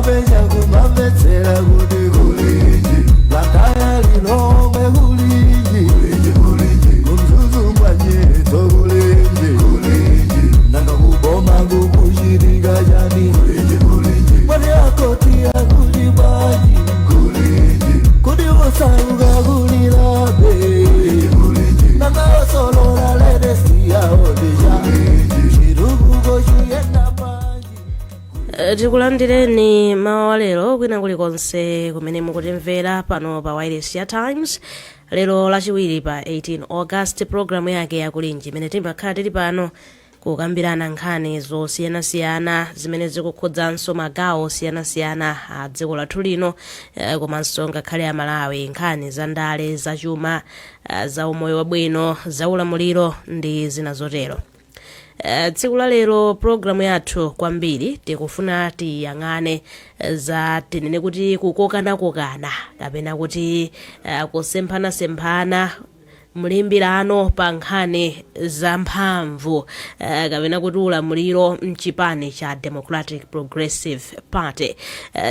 Kumapenya kumamvetsera kuti kulinji, Blantyre, Lilongwe kulinji, kuMzuzu Mwanyeto kulinji, nanga kuboma kukuchitika chani? Mwati akoti akuli bwanji? Kuti osauka kulilabe, nanga osolola ledesiyaodija chitukuko chiyenda bwanji? Tikulandireni mawa wa lero kwina kulikonse kumene mukutimvera pano pa wireless ya Times. Lero Lachiwiri pa 18 August, programu yake yakulinji imene timakhala tili pano kukambirana nkhani zosiyanasiyana zimene zikukhudzanso magawo osiyanasiyana a dziko lathu lino, komanso ngakhale a Malawi, nkhani za ndale, zachuma, za umoyo wabwino, za ulamuliro ndi zina zotero. Tsiku la lero programu yathu kwambiri tikufuna tiyang'ane za, tinene kuti, kukokanakokana kapena kuti kusemphanasemphana, mlimbirano pa nkhani za mphamvu kapena kuti ulamuliro mchipani cha Democratic Progressive Party.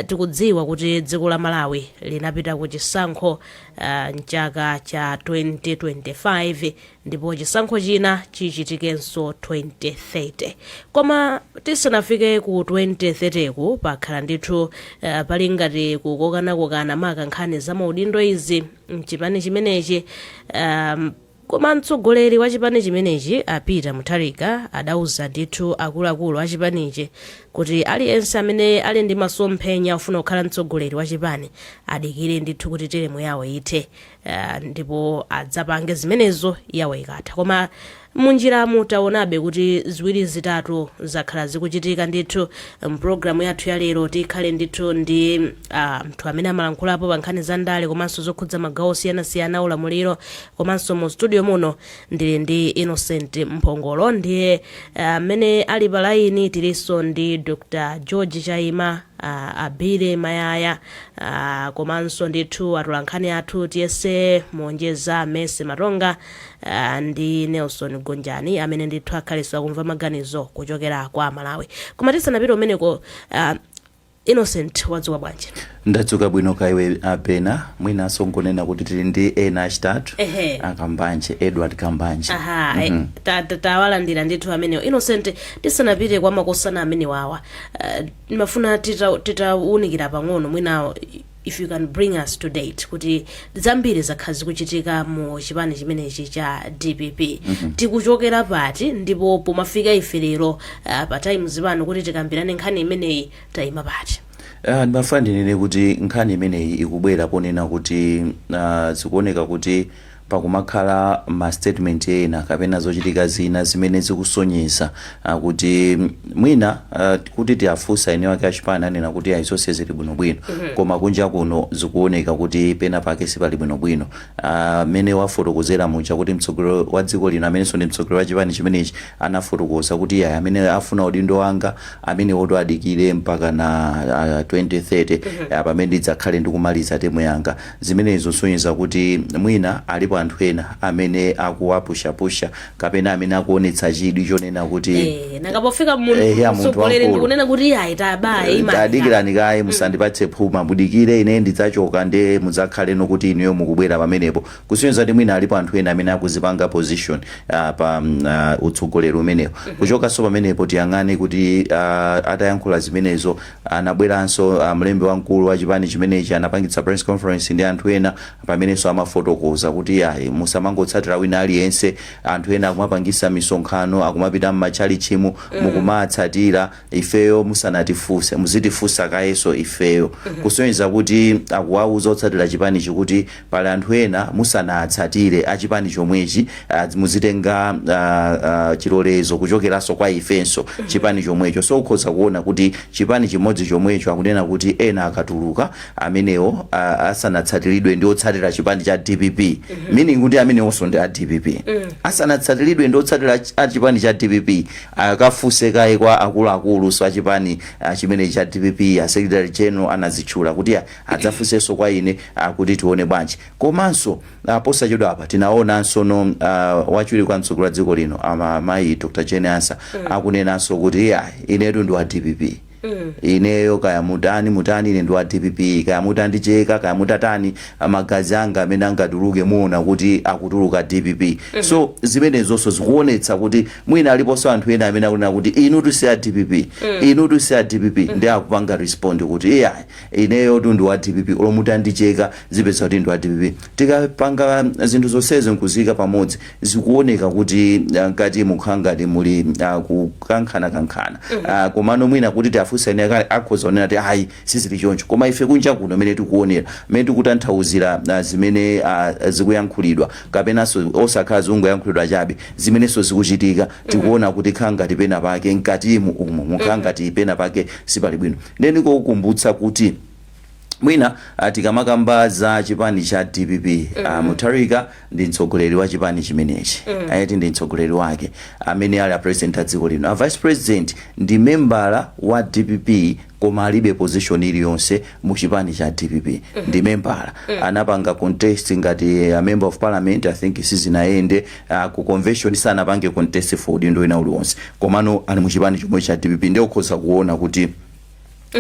Tikudziwa kuti dziko la Malawi linapita ku chisankho mchaka cha 2025, ndipo chisankho china chichitikenso 2030. Koma tisanafike ku 2030 ku, pakhala ndithu pali ngati kukokanakokana, maka nkhani za maudindo izi mchipani chimenechi. Koma mtsogoleri wa chipani chimenechi, a Peter Mutharika, adauza ndithu akuluakulu a chipanichi kuti aliyense amene ali ndi masomphenya ofuna kukhala mtsogoleri wa chipani adikire ndithu kuti teremu yawo ithe, ndipo adzapange zimenezo yawo ikatha. Koma munjiramu taonabe kuti ziwiri zitatu zakhala zikuchitika ndithu. Mpulogalamu yathu ya lero tikhale ndithu ndi mnthu amene amalankhulapo pa nkhani za ndale komanso zokhudza magawo osiyanasiyana ulamuliro, komanso mu studio muno ndili ndi Innocent Mphongolo. Ndiye amene ali pa laini tilinso ndi Dr George Chaima, Abile Mayaya, komanso ndithu atolankhani athu Tiyese Monjeza, Mese Matonga ndi Nelson Gonjani, amene ndithu akhalenso akumva maganizo kuchokera kwa Malawi. Koma tisanapite umeneko, Innocent, wadzuka bwanji? Ndadzuka bwino kaiwe apena. Mwinanso nkunena kuti tili ndi ena achitatu, Akambanje, Edward Kambanje. Aha. Tawalandira ndithu amenewo. Innocent, tisanapite kwa makosana amene wawa, mafuna titawunikira pang'ono, mwina if you can bring us to date kuti zambiri zakhala zikuchitika mu chipani chimenechi cha DPP. Tikuchokera pati, ndipo pomafika ife lero pa Times pano kuti tikambirane nkhani imeneyi, tayima pati? Ndimafuna ndinene kuti nkhani imeneyi ikubwera ponena kuti zikuoneka kuti pakumakhala ma statement ena kapena zochitika zina zimene zikusonyeza kuti mwina kuti tiafunsa eni wake achipani anena kuti ayi, zonse zili bwinobwino, koma kunja kuno zikuoneka kuti pena pake sipali bwinobwino. Mmene wafotokozera muja kuti mtsogoleri wa dziko lino, amenenso ndi mtsogoleri wa chipani chimenechi, anafotokoza kuti ayi, amene afuna udindo wanga amene woto adikire mpaka na 2030, pamene ndidzakhale ndikumaliza temu yanga. Zimenezo zosonyeza kuti mwina alipo anthu ena amene akuwapushapusha kapena amene akuonetsa chidwi chonena kuti Nanga pofika Ya, munthu mtsogoleri wamkulu. ndikunena kuti ayi, tabayi imani. Tadikirani kaye, musandipatse phuma, mudikire ine ndidzachoka nde mudzakhaleno kuti inuyo mukubwera pamenepo, kusonyeza kuti mwina alipo anthu ena amene akuzipanga position pa utsogoleri umenewo. Kuchokanso pamenepo, tiyang'ane kuti atayankhula zimenezo, anabweranso mlembi wamkulu wa chipani chimenechi, anapangitsa press conference ndi anthu ena pamenenso amafotokoza kuti ayi, musamangotsatira wina aliyense. Anthu ena akumapangisa misonkhano, akumapita m'matchalichimu, mukumatsatira ifeyo musanatifunse, muzitifunsa kayenso ifeyo, kusonyeza kuti akuwauza otsatira chipanichi kuti pali anthu ena musanatsatire achipani chomwechi, muzitenga chilolezo kuchokeranso kwa ifenso chipani chomwecho. So ukhoza kuona kuti chipani chimodzi chomwecho akunena kuti ena akatuluka amenewo asanatsatiridwe ndi otsatira chipani cha DPP, meaning kuti amenewonso ndi a DPP, asanatsatiridwe ndi otsatira a chipani cha DPP, akafunse kaye kwa akuluakulu so achipani chimenechi cha DPP. A secretary general anazitchula kuti adzafunsenso kwa ine kuti tione bwanji. Komanso posachedwa apa tinaonanso no wachiwiri kwa mtsogoleri wa dziko lino, amayi Dr Jane Ansah, akunenanso kuti ya, inetu ndi wa DPP. Ineyo kaya mutani mutani, ine ndi wa DPP. Kaya mutandicheka, kaya mutatani, magazi anga amene angatuluke muona kuti akutuluka DPP. So zimenezonso zikuonetsa kuti mwina aliponso anthu ena amene akunena kuti inu si a DPP, inu si a DPP, ndi akupanga respond kuti iya, ineyo tu ndi wa DPP, olo mutandicheka zipeza kuti ndi wa DPP. Tikapanga zinthu zonsezo nkuziyika pamodzi, zikuoneka kuti ngati mukhala ngati muli kukankhana-kankhana. Komano mwina kuti tiafunseni akhoza kunena kuti ayi, sizili choncho. Koma ife kunja kuno mene tikuonera, mene tikutanthauzira zimene zikuyankhulidwa, kapenanso osakhala zikungoyankhulidwa chabe, zimenenso zikuchitika, tikuona kuti khala ngati pena pake mkatimu umu mukhala ngati pena pake sipali bwino. Ndiye ndikukumbutsa kuti mwina tikamakamba za chipani cha DPP, Mutharika ndi mtsogoleri wa chipani chimenechi, ayeti ndi mtsogoleri wake amene ali a president a dziko lino. A vice president ndi membala wa DPP, koma alibe position iliyonse mu chipani cha DPP. Ndi membala, anapanga contest ngati a member of parliament, I think sizinayende. Ku convention sanapange contest for udindo wina uliwonse, komano ali mu chipani chomwe cha DPP. Ndiye ukhoza kuona kuti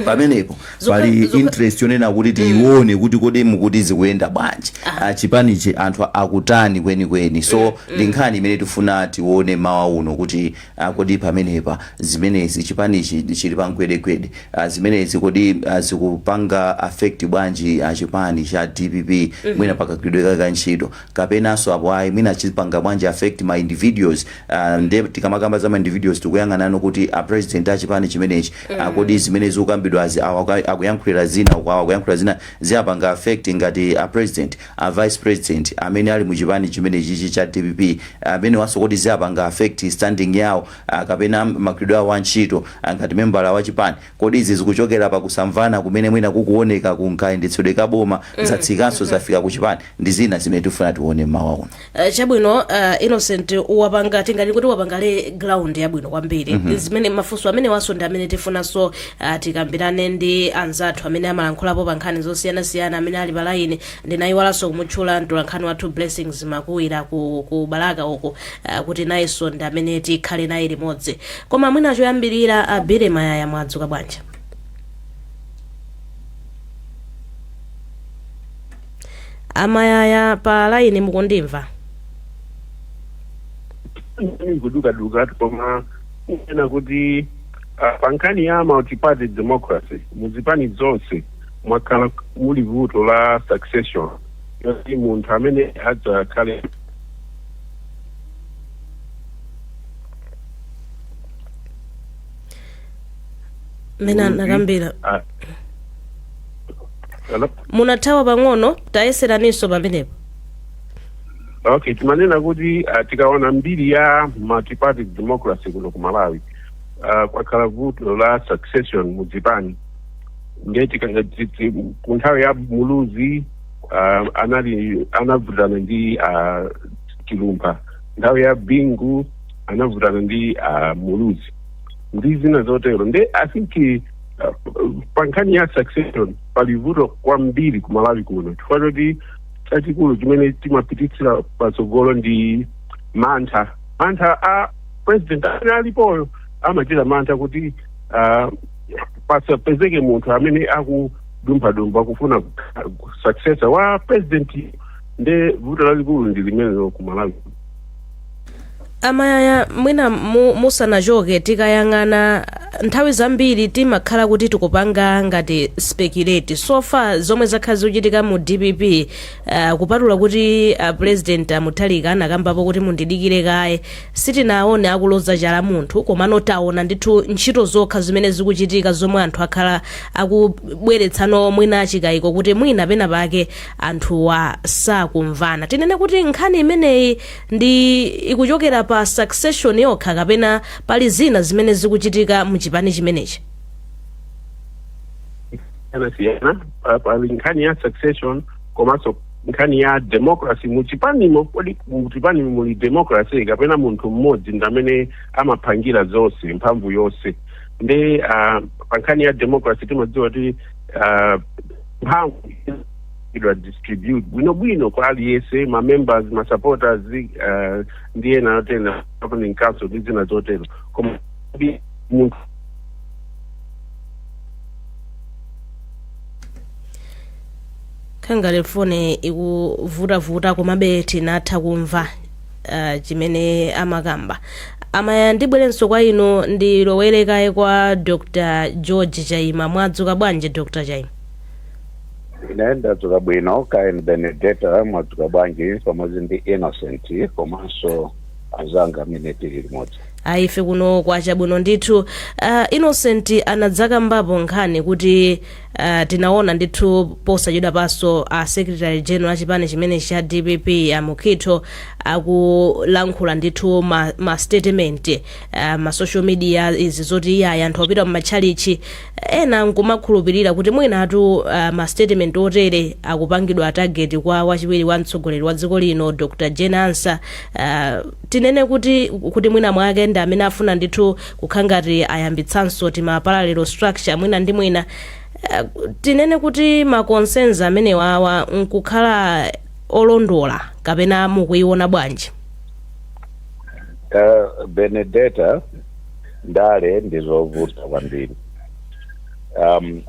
pamenepo pali interest yonena kuti tiione kuti kodi mukuti zikuyenda bwanji, chipanichi anthu akutani kwenikweni. So ndi nkhani imene tifuna tione mawa uno kuti kodi pamenepa zimenezi chipanichi chili pamgwedegwede, zimenezi kodi zikupanga affect bwanji chipani cha DPP mwina pakagwiridwe kake ntchito, kapenanso apo ayi mwina chipanga bwanji affect ma individuals. Nde tikamakamba za ma individuals, tikuyang'anano kuti a president a chipani chimenechi, kodi zimene zikukambidwazi, awa akuyankhulira zina uku, awa akuyankhulira zina, ziyapanga affect ngati a president, a vice president amene ali mu chipani chimenechi cha DPP, amene waso kodi ziyapanga affect standing yawo, kapena magwiridwe awo antchito ngati membala wa chipani? Kodi izi zikuchokera pakusamvana kumene mwina kukuoneka kunkayendetsedwe kaboma, zatsikanso zafika ku chipani? Ndi zina zimene tifuna tione mmawa uno. Chabwino, Innocent wapanga, tingati kuti wapanga lay ground yabwino kwambiri. Zimene mafunso amene waso ndi amene tifunanso tikambirane ndi anzathu amene amalankhulapo pa nkhani zosiyanasiyana amene ali pa line. Ndinayiwalanso kumutchula mtolankhani wathu Blessings Makuwira ku Balaka uku, kuti nayenso ndi amene tikhale naye limodzi. Koma mwina choyambirira, abire Mayaya, mwadzuka bwanji? Amayaya pa line, mukundimva? Kudukaduka, koma kunena kuti pa nkhani ya multi-party democracy, muzipani zonse mwakhala muli vuto la succession, yoti munthu amene adzakhale Mmene anakambira. Hello? Munathawa pang'ono, tayeseraninso pamenepo. Okay, timanena kuti tikaona mbiri ya multi-party democracy kuno ku Malawi, kwakhala vuto la succession muzipani. Ndiye ku nthawi ya Muluzi anali anavutana ndi Chilumpha, nthawi ya Bingu anavutana ndi Muluzi ndi zina zotero. Nde I think pa nkhani ya succession pali vuto kwambiri ku Malawi kuno, chifukwa choti chachikulu chimene timapititsira patsogolo ndi mantha, mantha a president amene alipoyo. Amachita mantha kuti pasapezeke munthu amene akudumphadumpha kufuna successor wa president. Nde vuto lalikulu ndi limenelo ku Malawi. Amayaya, mwina musanachoke, tikayang'ana nthawi zambiri timakhala kuti tikupanga ngati speculate. So far zomwe zakhala zikuchitika mu DPP, kupatula kuti president Amutharika anakambapo kuti mundidikire kaye, sitinaone akuloza chala munthu. Komano taona ndithu ntchito zokha zimene zikuchitika zomwe anthu akhala akubweretsano mwina achikayiko kuti mwina pena pake anthuwa sakumvana. Tinene kuti nkhani imeneyi ndi ikuchokera pa succession yokha, kapena pali zina zimene zikuchitika muchipani chimenechi? Siyana, pali nkhani ya succession komanso nkhani ya democracy muchipanimo. Kodi muchipanimo muli democracy, kapena munthu mmodzi ndi amene amaphangira zonse, mphamvu yonse? Nde pa nkhani ya democracy timadziwa kuti mphamvu idwa distribute bwinobwino kwa aliyense, ma members, ma supporters, ndi ena otena, governing council ndi zina zotero. Koma munthu Khangale foni ikuvutavuta, komabe tinatha kumva chimene amakamba. Amaya, ndibwerenso kwa inu, ndilowere kaye kwa Dr George Chaima. Mwadzuka bwanji, Dr Chaima? Ine ndadzuka bwino. Kaeni Benedetta, mwadzuka bwanji pamodzi ndi Innocent komanso anzanga amene tili limodzi? Aife kuno kwachabwino ndithu. Innocent anadzakambapo nkhani kuti tinaona ndithu posachedwa paso a secretary general achipani chimene cha DPP, a Mukhito, akulankhula ndithu ma statement ma social media, izi zoti iyayi, anthu apita mmatchalichi, ena nkumakhulupirira kuti mwinatu ma statement otere akupangidwa target kwa wachiwiri wa mtsogoleri wa dziko lino, Dr Jane Ansah. Tinene kuti mwina mwake ndi amene afuna ndithu kukhala ngati ayambitsanso tima parallel structure mwina ndi mwina. Tinene kuti ma concerns amenewawa nkukhala olondola kapena mukuiona bwanji? Benedetta, ndale ndizovuta kwambiri.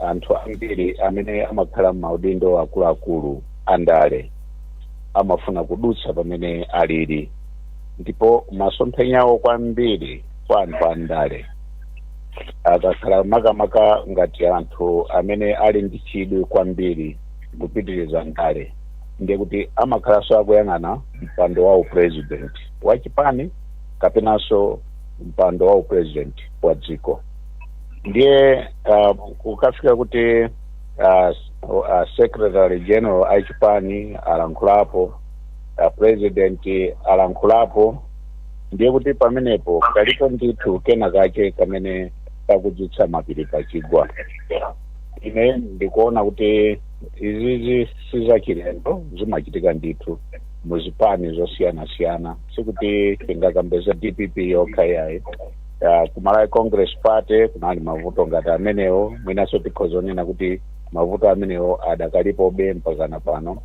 Anthu ambiri amene amakhala m'maudindo akuluakulu andale amafuna kudutsa pamene alili, ndipo masomphenyawo kwambiri kwa anthu andale akakhala makamaka ngati anthu amene ali ndi chidwi kwambiri kupitiriza ndale, ndiye kuti amakhalanso akuyang'ana mpando wa upresident wa chipani kapenanso mpando wa upresident wa dziko. Ndiye kukafika kuti secretary general achipani alankhulapo, president alankhulapo, ndiye kuti pamenepo kalipo ndithu kena kache kamene kakudzutsa mapiri pachigwa. Ine ndikuona kuti izizi sizachilendo, zimachitika ndithu muzipani zosiyanasiyana, sikuti tingakambeza DPP yokha yayi. Ku Malawi Congress Party kunali mavuto ngati amenewo, mwinanso tikhoza kunena kuti mavuto amenewo adakalipobe mpakana pano.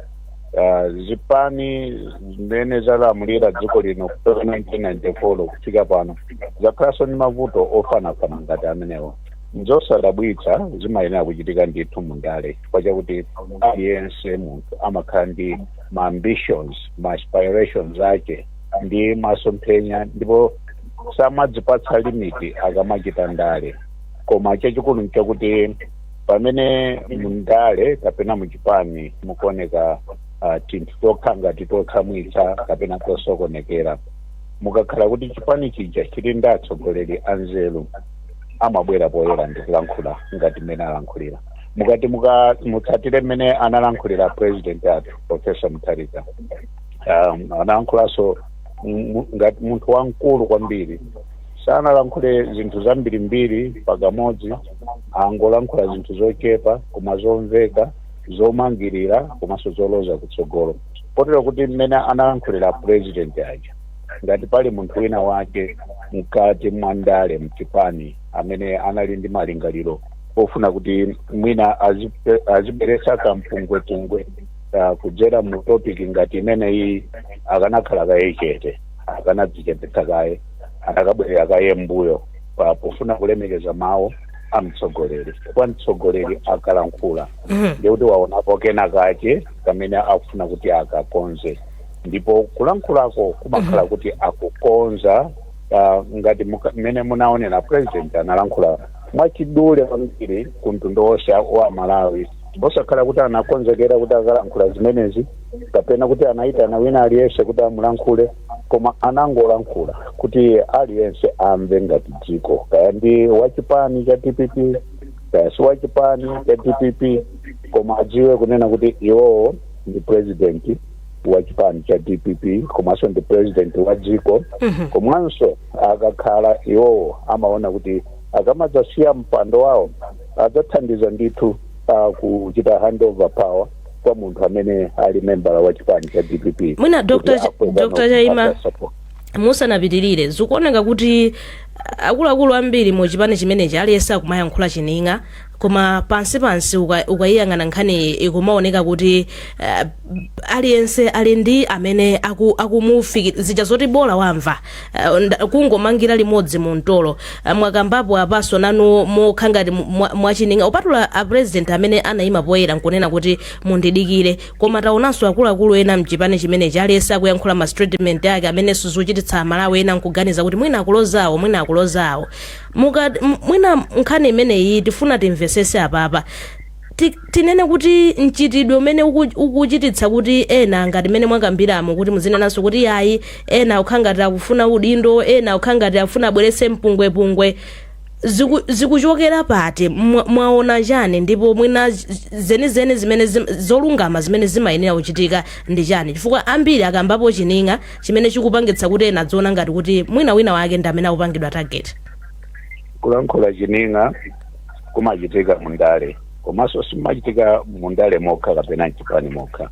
Zipani zimene zalamulira dziko lino kutoka 1994 kufika pano zakhalanso ndi mavuto ofanafana ngati amenewo. Nzosadabwitsa, zimayenera kuchitika ndithu mundale, chifukwa chakuti aliyense munthu amakhala ndi ma ambitions, ma aspirations ake ndi masomphenya, ndipo samadzipatsa limit akamachita ndale. Koma chachikulu nchakuti pamene mundale kapena muchipani mukuoneka tinthu tokha ngati tokhamwitsa kapena tosokonekera, mukakhala kuti chipani chija chili ndi atsogoleri anzeru, amabwera poyera ndi kulankhula ngati mmene alankhulira. Mukati mutsatire mmene analankhulira president athu, Professor Mutharika, analankhulaso ngati munthu wamkulu kwambiri. Sanalankhule zinthu zambirimbiri pakamodzi, angolankhula zinthu zochepa koma zomveka, zomangirira komanso zoloza kutsogolo, kotero kuti mmene analankhulira president aja, ngati pali munthu wina wake mkati mwa ndale mchipani amene anali ndi malingaliro ofuna kuti mwina azibweretsa kampungwepungwe kudzera mu topic ngati imeneyi, akanakhala kaye chete, akanadzichepetsa kaye, anakabwerera kaye mbuyo pofuna kulemekeza mawu a mtsogoleri, kwa mtsogoleri akalankhula ndiye kuti waonapo kena kache kamene akufuna kuti akakonze, ndipo kulankhulako kumakhala kuti akukonza. Ngati mmene munaonera, president analankhula mwachidule kwambiri ku mtundu wonse wa Malawi, osakhala kuti anakonzekera kuti akalankhula zimenezi kapena kuti anayitana wina aliyense kuti amulankhule, koma anangolankhula kuti aliyense amve ngati dziko, kaya ndi wachipani cha DPP, kaya si wachipani cha DPP, koma adziwe kunena kuti iwowo ndi president wa chipani cha DPP komanso ndi president wa dziko. Komanso akakhala iwowo amaona kuti akamadzasiya mpando wawo adzathandiza ndithu kuchita handover power kwa munthu amene ali membala wa chipani cha DPP. Mwina Dr. Kuti akweza Dr. Chaima, kupata support. Musanapitirire, zikuoneka kuti akuluakulu ambiri mu chipani chimenechi aliyense akumayankhula chining'a. Koma pansi pansi ukayiyang'ana nkhani ikumaoneka kuti aliyense ali ndi amene akumufikira zija zoti bola wamva kungomangira limodzi mu mtolo. Mwakambapo apaso nanu mokha ngati mwachininga upatula a president amene anayima poyera nkunena kuti mundidikire, koma taonanso akuluakulu ena mchipani chimenechi, aliyense akuyankhula ma statement ake amenenso zochititsa Amalawi ena nkuganiza kuti mwina akulozawo, mwina akulozawo. Mwina nkhani imeneyi tifuna timvesese apapa. Tinene kuti mchitidwe umene ukuchititsa kuti ena ngati mmene mwakambiramo kuti muzinenanso kuti yayi, ena akukhala ngati akufuna udindo, ena akukhala ngati akufuna abweretse mpungwepungwe, zikuchokera pati? Mwaona chani? Ndipo mwina zenizeni zimene zolungama zimene zimayenera kuchitika ndi chani? Chifukwa ambiri akambapo chining'a chimene chikupangitsa kuti ena adziona ngati kuti mwina wina wake ndi amene akupangidwa target. Kulankhula chining'a kumachitika mundale, komanso simachitika mundale mokha kapena mchipani mokha.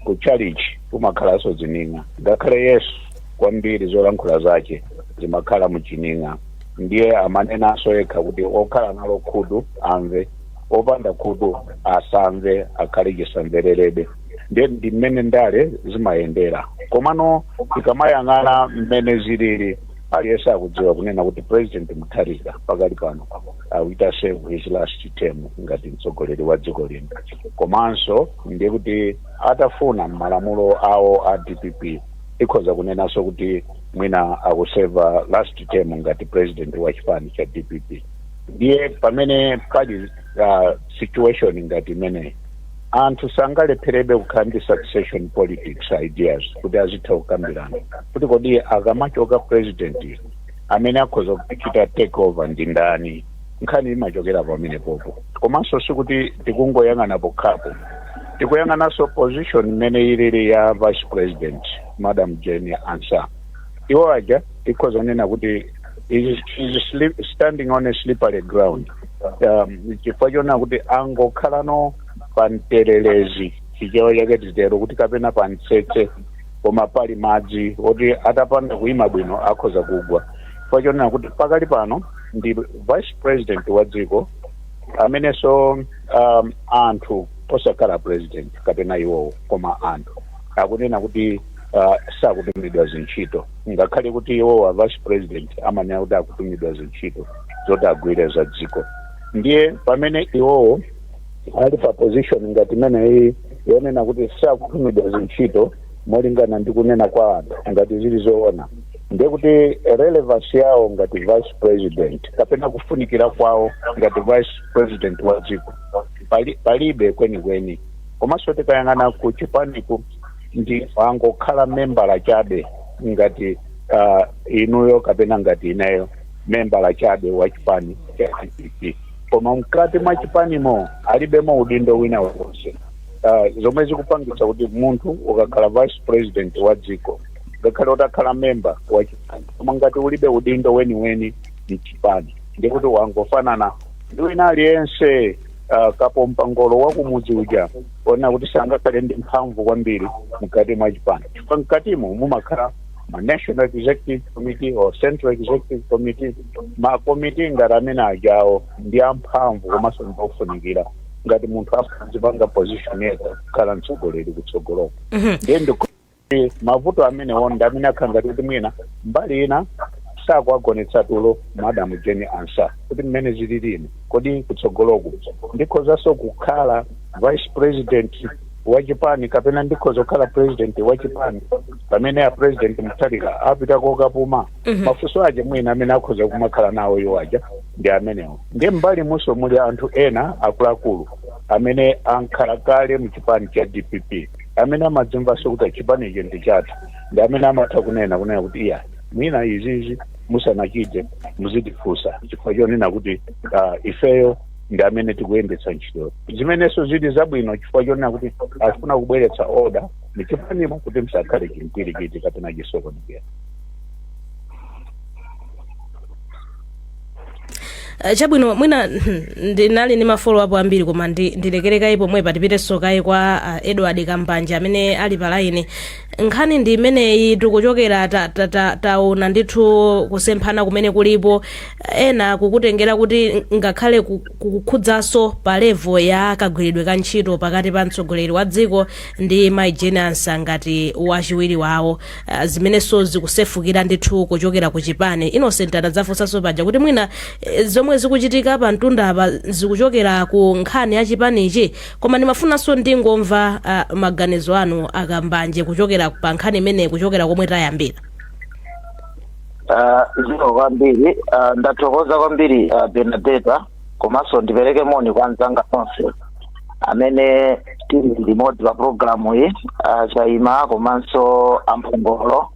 Ku chalichi kumakhalanso zining'a. Ngakhale Yesu kwambiri zolankhula zace zimakhala muchining'a. Ndiye amanenanso yekha kuti okhala nalo khutu amve, opanda khutu asamve, akhale chisamvererebe. Ndiye ndi mmene ndale zimayendera. Komano tikamayang'ana mmene zilili, aliyense akudziwa kunena kuti President Mutharika pakali pano akuita serve his last term ngati mtsogoleri wa dziko lino. Komanso ndiye kuti atafuna malamulo awo a DPP, ikhoza kunenanso kuti mwina akuseva last term ngati president wa chipani cha DPP. Ndiye pamene pali situation ngati imeneyi, anthu sangalepherebe kukhala ndi succession politics ideas kuti azitha kukambirana kuti kodi akamachoka president, amene akhoza kuchita take over ndi ndani? Nkhani imachokera pamene popo. Komanso sikuti tikungoyang'ana pokhapo, tikuyang'ananso position imene ilili ya vice president, Madam Jane Ansah. Iwo aja tikhoza kunena kuti is standing on a slippery ground, chifukwa chonena kuti angokhalano pa mtererezi, Chichewa chake titero kuti kapena pa mtsetse koma pali madzi oti atapanda kuyima bwino akhoza kugwa, chifukwa chonena kuti pakali pano ndi vice president wa dziko amenenso anthu osakhala president kapena iwowo, koma anthu akunena kuti sakutumidwa zintchito, ngakhale kuti iwowo a vice president amanena kuti akutumidwa zintchito zoti agwire za dziko. Ndiye pamene iwowo ali pa position ngati imeneyi yonena kuti sakutumidwa zintchito molingana ndi kunena kwa anthu, ngati zili zoona, ndiye kuti relevance yawo ngati vice president kapena kufunikira kwawo ngati vice president wa dziko palibe kwenikweni. Komanso tikayang'ana ku chipaniku, ndi angokhala membala chabe ngati inuyo kapena ngati ineyo, membala chabe wa chipani cha DPP, koma mkati mwa chipanimo alibemo udindo wina wonse, zomwe zikupangitsa kuti munthu ukakhala vice president wa dziko, ngakhale utakhala memba wa chipani, koma ngati ulibe udindo weniweni mchipani, ndikuti wangofanana ndi wina aliyense, kapompa ngolo wa kumudzi uja, ona kuti sangakhale ndi mphamvu kwambiri mkati mwa chipani, chifukwa mkatimo mumakhala ma National Executive Committee or Central Executive Committee. Ma committee ngati amene ajawo ndi amphamvu komanso ndiofunikira ngati munthu afuna position yekha kukhala mtsogoleri kutsogoloko. Ndiye ndikuti mavuto amenewo ndi amene akhala ngati kuti mwina mbali ina sakuagonetsa tulo Madam Jane Ansah, kuti mmene zililino, kodi kutsogoloku ndikhozanso kukhala vice president wa chipani kapena ndikhoza kukhala president wa chipani pamene a President Mutharika apita kokapuma? Mafunso aja mwina amene akhoza kumakhala nawo iwo aja ndi amenewo. Ndiye mbali munso muli anthu ena akuluakulu amene ankhala kale mu chipani cha DPP, amene amadzimvanso kuti chipani ichi ndi chathu, ndi amene amatha kunena kuti iya, mwina izizi musanachite muzitifunsa, chifukwa chonena kuti ifeyo ndi amene tikuyendetsa ntchito, zimenenso zili zabwino chifukwa chonena kuti afuna kubweretsa order muchipanimo kuti msakhale chimpwirikiti kapena chisokonekera. Chabwino, mwina ndinali ndi ma follow up ambiri, koma ndilekere kaye pomwepa. Tipitenso kaye kwa Edward Kambanja amene ali pa line. Nkhani ndi imeneyi, tikuchokera taona ndithu kusemphana kumene kulipo, ena kukutengera kuti ngakhale kukhudzanso pa level ya kagwiridwe ka ntchito pakati pa mtsogoleri wa dziko ndi Mai Jane Ansah ngati wachiwiri wawo, zimenenso zikusefukira ndithu kuchokera ku chipani. Innocent anadzafunsanso paja kuti mwina zomwe zikuchitika pa mtundapa zikuchokera ku nkhani ya chipanichi, koma ndimafunanso ndingomva maganizo anu, Akambanje, kuchokera pa nkhani imeneyi, kuchokera komwe tayambira. Zikomo kwambiri. Ndathokoza kwambiri, Benadeta, komanso ndipereke moni kwa anzanga onse amene tili limodzi pa programu iyi, Chaima komanso Amphongolo.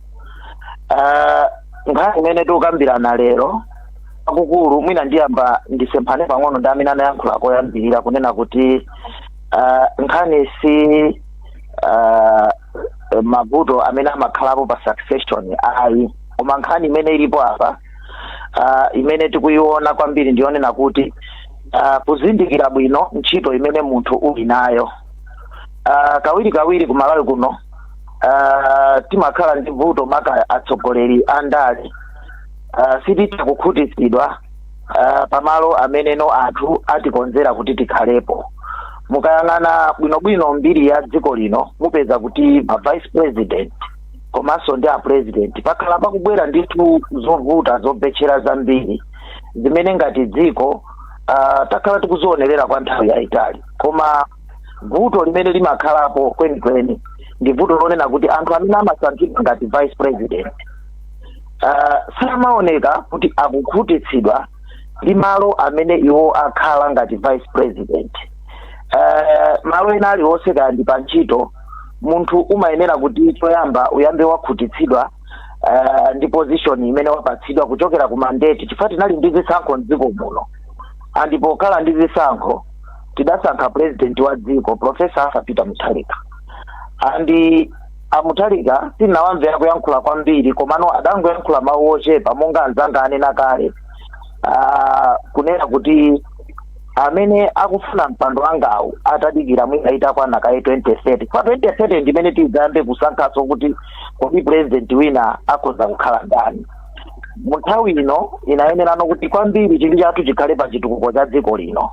Nkhani imene tikukambirana lero akukulu, mwina ndiyamba ndisemphane pang'ono ndi amene anayankhula koyambirira kunena kuti nkhani si mavuto amene amakhalapo pa succession, ayi, koma nkhani imene ilipo apa, imene tikuiona kwambiri, ndionena kuti kuzindikira bwino ntchito imene munthu uli nayo. Kawiri kawiri kumalawi kuno timakhala ndi vuto, maka atsogoleri a ndale, sititha kukhutitsidwa pamalo ameneno anthu atikonzera kuti tikhalepo. Mukayang'ana bwinobwino mbiri ya dziko lino, mupeza kuti ma vice president komanso ndi a president pakhala pakubwera ndithu zovuta, zobetchera zambiri zimene ngati dziko takhala tikuzionerera kwa nthawi yayitali. Koma vuto limene limakhalapo kwenikweni ndi vuto lonena kuti anthu amene amasankhidwa ngati vice president samaoneka kuti akukhutitsidwa ndi malo amene iwo akhala ngati vice president. Malo ena aliwonse, kaya ndi pa ntchito, munthu umayenera kuti choyamba uyambe wakhutitsidwa ndi position imene wapatsidwa kuchokera ku mandate, chifukwa tinali ndi zisankho mdziko muno, and pokhala ndi zisankho tidasankha president wa dziko, Professor Arthur Peter Mutharika. And Amutharika tinawamvera kuyankhula kwambiri, komano adangoyankhula mawu ochepa, monga anzanga anena kale, kunena kuti amene akufuna mpando wangawu atadikira mwina itakwana kaye 2030. Kwa 2030 ndimene tidzayambe kusankhaso kuti kodi president wina akhoza kukhala ndani. Mu nthawi ino inayenerano kuti kwambiri chidwi chathu chikhale pa chitukuko cha dziko lino.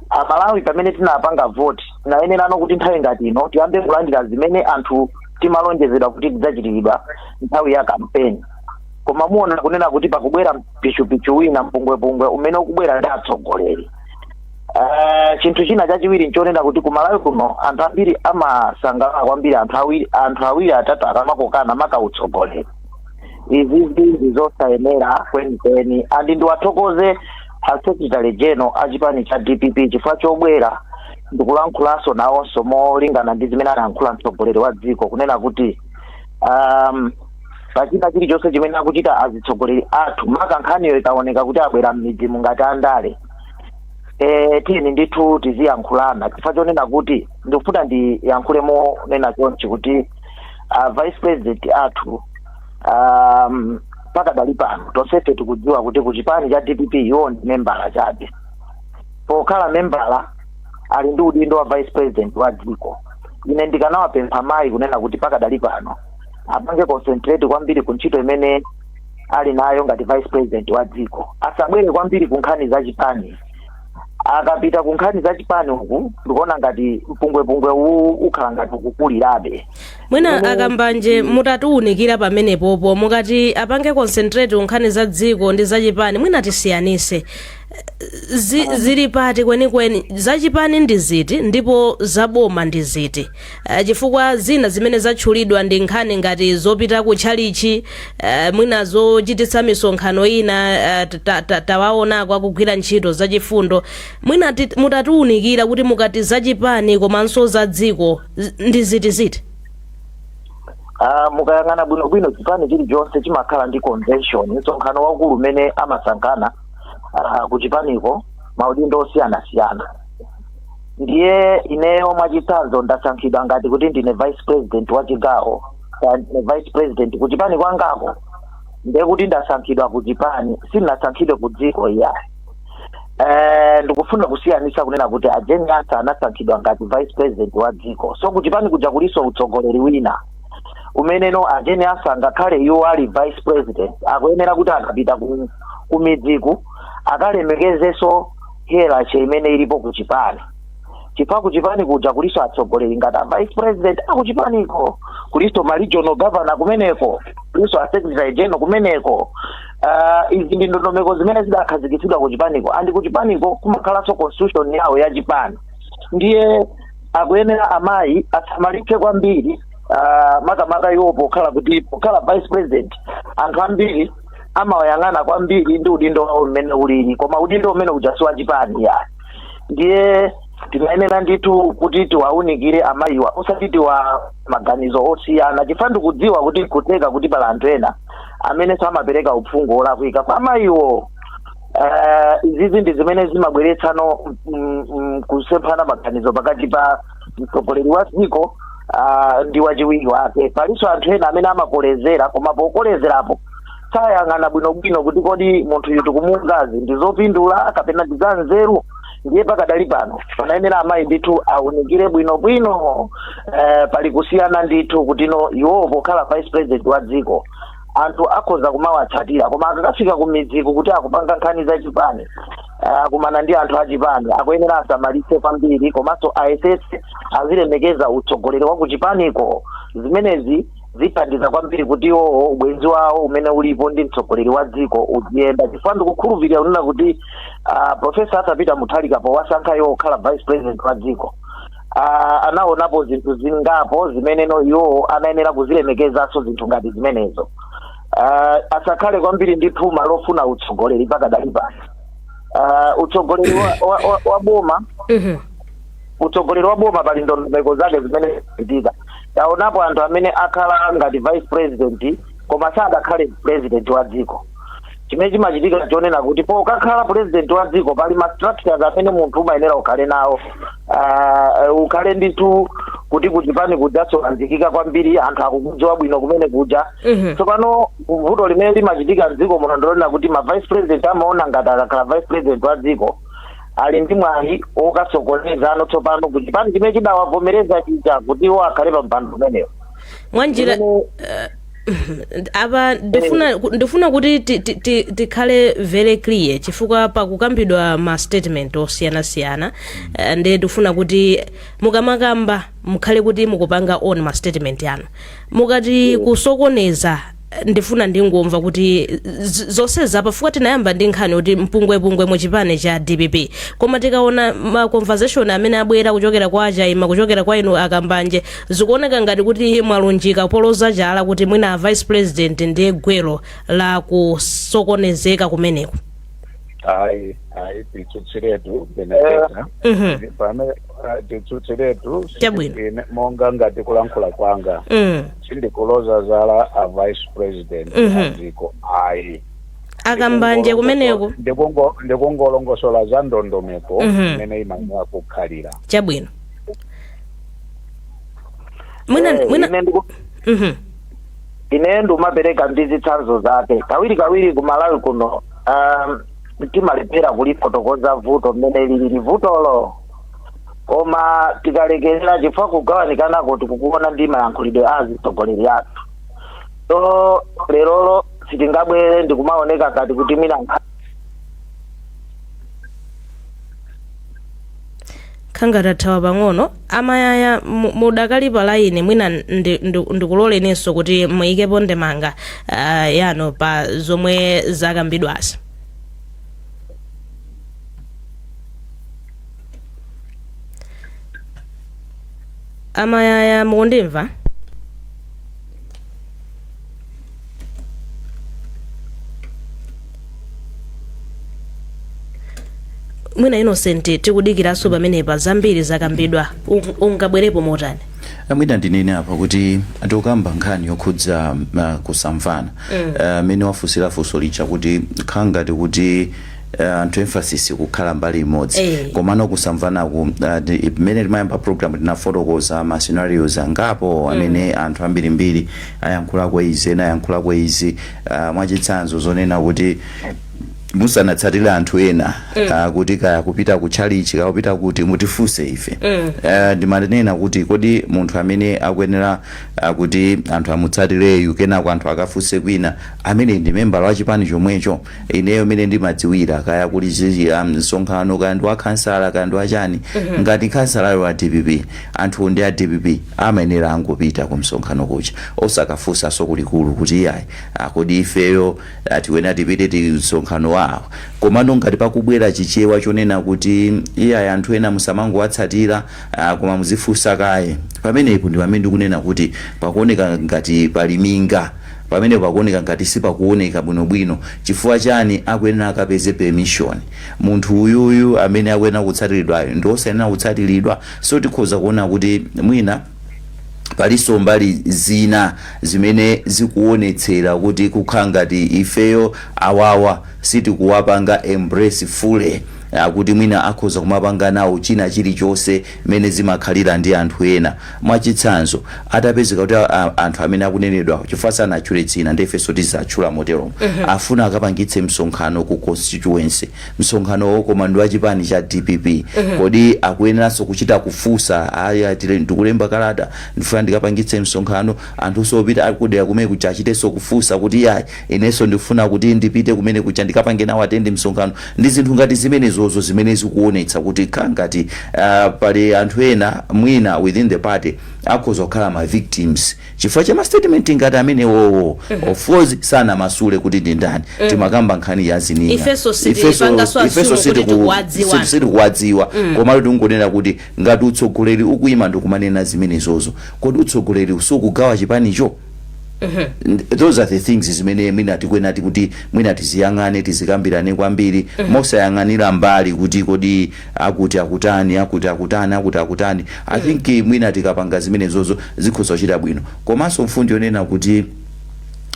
Amalawi pamene tinapanga voti, inayenerano kuti nthawi ngati ino tiyambe kulandira zimene anthu timalonjezedwa kuti tidzachitiridwa nthawi ya kampeni. Koma muona kunena kuti pakubwera mpichupichu wina, mpungwepungwe umene ukubwera ndi atsogoleri. Chinthu china chachiwiri nchonena kuti kumalawi kuno anthu ambiri amasangalala kwambiri anthu awiri atatu akamakokana maka utsogoleri. Izi ndi zosayenera kwenikweni, and ndiwathokoze a secretary general a chipani cha DPP chifukwa chobwera ndikulankhulanso nawonso molingana ndi zimene anayankhula mtsogoleri wa dziko, kunena kuti pachina chilichonse chimene akuchita azitsogoleri athu, maka nkhaniyo ikaoneka kuti abwera m'midzi mungati andale, tiyeni ndithu tiziyankhulana, chifukwa chonena kuti ndikufuna ndiyankhule monena chonchi kuti vice president athu, pakadali pano tonsefe tikudziwa kuti ku chipani cha DPP iwo ndi membala chabe. Pokhala membala ali ndi udindo wa vice president wa dziko. Ine ndikanawapempha mayi kunena kuti pakadali pano apange concentrate kwambiri ku ntchito imene ali nayo ngati vice president wa dziko, asabwere kwambiri ku nkhani za chipani. Akapita ku nkhani za chipani uku, ndikuona ngati mpungwepungwe uwu ukhala ngati ukukulirabe. Mwina Akambanje, mutatiwunikira pamenepopo, mukati apange concentrate nkhani za dziko ndi zachipani, mwina tisiyanise zili pati kwenikweni? Zachipani ndi ziti ndipo zaboma ndi ziti? Chifukwa zina zimene zatchulidwa ndi nkhani ngati zopita ku tchalichi, mwina zochititsa misonkhano ina, tawaonako akugwira ntchito zachifundo. Mwina mutatiwunikira kuti mukati zachipani komanso za dziko ndi ziti ziti? Mukayang'ana bwinobwino, chipani chilichonse chimakhala ndi convention, msonkhano waukulu umene amasankhana ku chipaniko maudindo osiyanasiyana. Ndiye ineyo mwachitsanzo ndasankhidwa ngati kuti ndine vice president wa chigawo, ndine vice president ku chipani kwangako, ndiye kuti ndasankhidwa ku chipani, sindinasankhidwe ku dziko iyayi. Ndikufuna kusiyanisa kunena kuti a Jane Ansah anasankhidwa ngati vice president wa dziko, so kuchipani kuja kuliso utsogoleri wina umeneno a Jane Ansah, ngakhale iwo ali vice president, akuyenera kuti akapita ku midziku akalemekezenso hierarchy imene ilipo kuchipani, chifukwa kuchipani kuja kuliso atsogoleri ngati a vice president akuchipaniko, kuliso ma regional governor kumeneko, kuliso a secretary general kumeneko. Izi ndi ndondomeko zimene zidakhazikitsidwa kuchipaniko, and kuchipaniko kumakhalanso constitution yawo ya chipani. Ndiye akuyenera amayi asamalitse kwambiri, makamaka iwo pokhala kuti pokhala vice president anthu ambiri amawayang'ana kwambiri ndi udindo wawo mmene ulili, koma udindo umene uja si wachipani ya. Ndiye timayenera ndithu kuti tiwaunikire amayiwa, osati tiwa maganizo osiyana, chifukwa ndikudziwa kuti nkutheka kuti pali anthu ena amene samapereka uphungu olakwika kwa amayiwo. Izizi ndi zimene zimabweretsano kusemphana maganizo pakati pa mtsogoleri wa dziko ndi wachiwiri wake. Palinso anthu ena amene amakolezera, koma pokolezerapo sayang'ana bwinobwino kuti kodi munthu uyu tikumuuzazi ndi zopindula kapena ndi za nzeru. Ndiye pakadali pano panayenera amayi ndithu aunikire bwinobwino. Pali kusiyana ndithu kuti no iwowo pokhala vice president wa dziko anthu akhoza kumawatsatira, koma akakafika ku midziku kuti akupanga nkhani za chipani, akumana ndi anthu achipani, akuyenera asamalitse kwambiri, komanso ayesetse azilemekeza utsogoleri wa kuchipaniko. Zimenezi zithandiza kwambiri kuti iwowo ubwenzi wawo umene ulipo ndi mtsogoleri wa dziko uziyenda, chifukwa ndikukhulupirira kunena kuti Professor Arthur Peter Mutharika powasankha iwo kukhala vice president wa dziko, anaonapo zinthu zingapo zimene no iwowo anayenera kuzilemekezanso zinthu ngati zimenezo. Asakhale kwambiri ndi phuma lofuna utsogoleri pakadali pano. Utsogoleri wa boma, utsogoleri wa boma pali ndondomeko zake zimene zichitika. Taonapo anthu amene akhala ngati vice president koma sadakhale president wa dziko. Chimene chimachitika chonena kuti pokakhala president wa dziko pali ma structures amene munthu umayenera ukhale nawo, ukhale ndithu kuti kuchipani kujasolanzikika kwambiri, anthu akukudziwa bwino kumene kuja. Tsopano vuto limene limachitika mdziko muno ndilonena kuti ma vice president amaona ngati akakhala vice president wa dziko ali ndi mwayi wokasokoneza ano tsopano kuchipani chimene chidawavomereza chija kuti iwo akhale pa mpando umenewo. Mwanjira apa ndifuna kuti tikhale very clear, chifukwa pakukambidwa ma statement osiyanasiyana, ndi ndifuna kuti mukamakamba mukhale kuti mukupanga on ma statement yanu. Mukati kusokoneza, ndifuna ndingomva kuti zonse zapa, chifukwa tinayamba ndi nkhani kuti mpungwepungwe mu chipani cha DPP, koma tikaona ma conversation amene abwera kuchokera kwa Achaima, kuchokera kwa inu Akambanje, zikuoneka ngati kuti mwalunjika poloza chala kuti mwina a vice president ndiye gwero la kusokonezeka kumeneko. Ayi, ayi, titsutsiretu Benedetta. Pamene titsutsiretu. Chabwino. Ine monga ngati kulankhula kwanga, sindikuloza zala a vice president a dziko, ayi. Akambanje kumeneko. Ndikungolongosola za ndondomeko imene imayenera kukhalira. Chabwino, mwina mwina Ine ndimapereka ndi zitsanzo zake kawiri kawiri. Ku Malawi kuno timalephera kulifotokoza vuto mmene lilili vutolo, koma tikalekerera chifukwa kugawanikanako tikukuona ndi mayankhulidwe a azitsogoleri athu. So lerolo sitingabwere ndikumaoneka ngati kuti mwina Khanga tathawa pang'ono. Amayaya, mudakali pa line, mwina ndikuloleninso kuti muyikepo ndemanga yanu pa zomwe zakambidwazi. Amayaya, mukundimva? Mwina Innocent, tikudikiranso pamenepa, zambiri zakambidwa, ungabwerepo motani? Mwina ndinene apa kuti tikukamba nkhani yokhudza kusamvana, mmene wafunsira funso lija kuti khala ngati kuti anthu emphasis kukhala mbali imodzi, komano kusamvanaku, mmene timayamba program tinafotokoza ma scenarios angapo amene anthu ambirimbiri ayankhulako izi, ena ayankhulako izi, mwachitsanzo zonena kuti Musanatsatire anthu ena kuti kaya kupita ku chalichi, kaya kupita kuti, mutifunse ife. Ndimanena kuti kodi munthu amene akuyenera kuti anthu amutsatireyu, kenako anthu akafunse kwina, amene ndi membala wa chipani chomwecho? Ineyo mene ndimadziwira, kaya kuli msonkhano, kaya ndi wa khansala, kaya ndi wachani, ngati khansalayo wa DPP, anthu ndi a DPP, amayenera angopita ku msonkhano kuja, osakafunsanso kulikulu kuti iyayi, kodi ifeyo tiwena tipite ti msonkhano wawo. Komano ngati pakubwera Chichewa chonena kuti iyayi, anthu ena musamangowatsatira, koma muzifunsa kaye, pamenepo ndi pamene ndikunena kuti pakuoneka ngati pali minga pamene pakuoneka ngati sipakuoneka bwinobwino. Chifukwa chani akuyenera akapeze permission? Munthu uyuyu amene akuyenera kutsatiridwayo ndi osayenera kutsatiridwa. So tikhoza kuona kuti mwina palinso mbali zina zimene zikuonetsera kuti kukhala ngati ifeyo awawa sitikuwapanga embrace fully, akuti mwina akhoza kumapanga nawo china chilichonse mmene zimakhalira ndi anthu ena. Mwachitsanzo, atapezeka kuti anthu amene akunenedwa, chifukwa sanatchule dzina, ndifenso tizatchula moteromo, afuna akapangitse msonkhano ku constituency, msonkhanowo koma ndi wachipani cha DPP, kodi akuyeneranso kuchita kufunsa, aya tile ndikulemba kalata, ndifuna ndikapangitse msonkhano, anthu opita akudera kumene kuja achitenso kufunsa kuti yayi, inenso ndifuna kuti ndipite kumene kuja, ndikapange nawo attend msonkhano? Ndi zinthu ngati zimenezozo zimene zikuonetsa kuti kha ngati pali anthu ena mwina within the party akhoza kukhala ma victims chifukwa cha ma statement ngati amenewowo. Of course sanamasule kuti ndi ndani, timakamba nkhani ya zininga. Ifenso sitipanganso assume kuti tikuwadziwa. Sitikuwadziwa, komatu tikungonena kuti ngati utsogoleri ukuyima ndikumanena zimenezozo, kodi utsogoleri sukugawa chipanicho? Those are the things zimene mwina tikuyenera kuti mwina tiziyang'ane, tizikambirane kwambiri, mosayang'anira mbali kuti kodi akuti akutani, akuti akutani, akuti akutani. I think mwina tikapanga zimenezozo zikhoza kuchita bwino. Komanso mfundo yonena kuti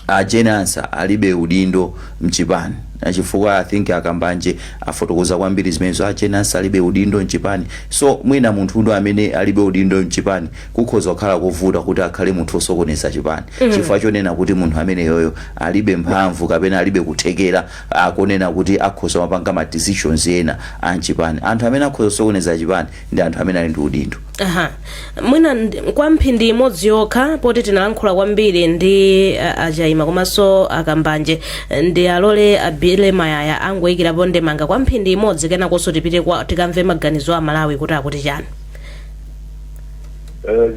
a Jane Ansah alibe udindo mchipani, chifukwa I think akambanje afotokoza kwambiri zimenezo, a Jane Ansah alibe udindo mchipani. So mwina munthu uno amene alibe udindo mchipani kukhoza kukhala kovuta kuti akhale munthu osokoneza chipani, chifukwa chonena kuti munthu ameneyoyo alibe mphamvu kapena alibe kuthekera akunena kuti akhoza mapanga ma decisions ena a mchipani. Anthu amene akhoza kusokoneza chipani ndi anthu amene ali ndi udindo. Aha, mwina kwa mphindi imodzi yokha, poti tinalankhula kwambiri ndi achaima komanso akambanje, ndi alole abile Mayaya angoyikirapo ndemanga kwa mphindi imodzi, kenakonso tipite kwa tikamve maganizo a Malawi kuti akuti chani.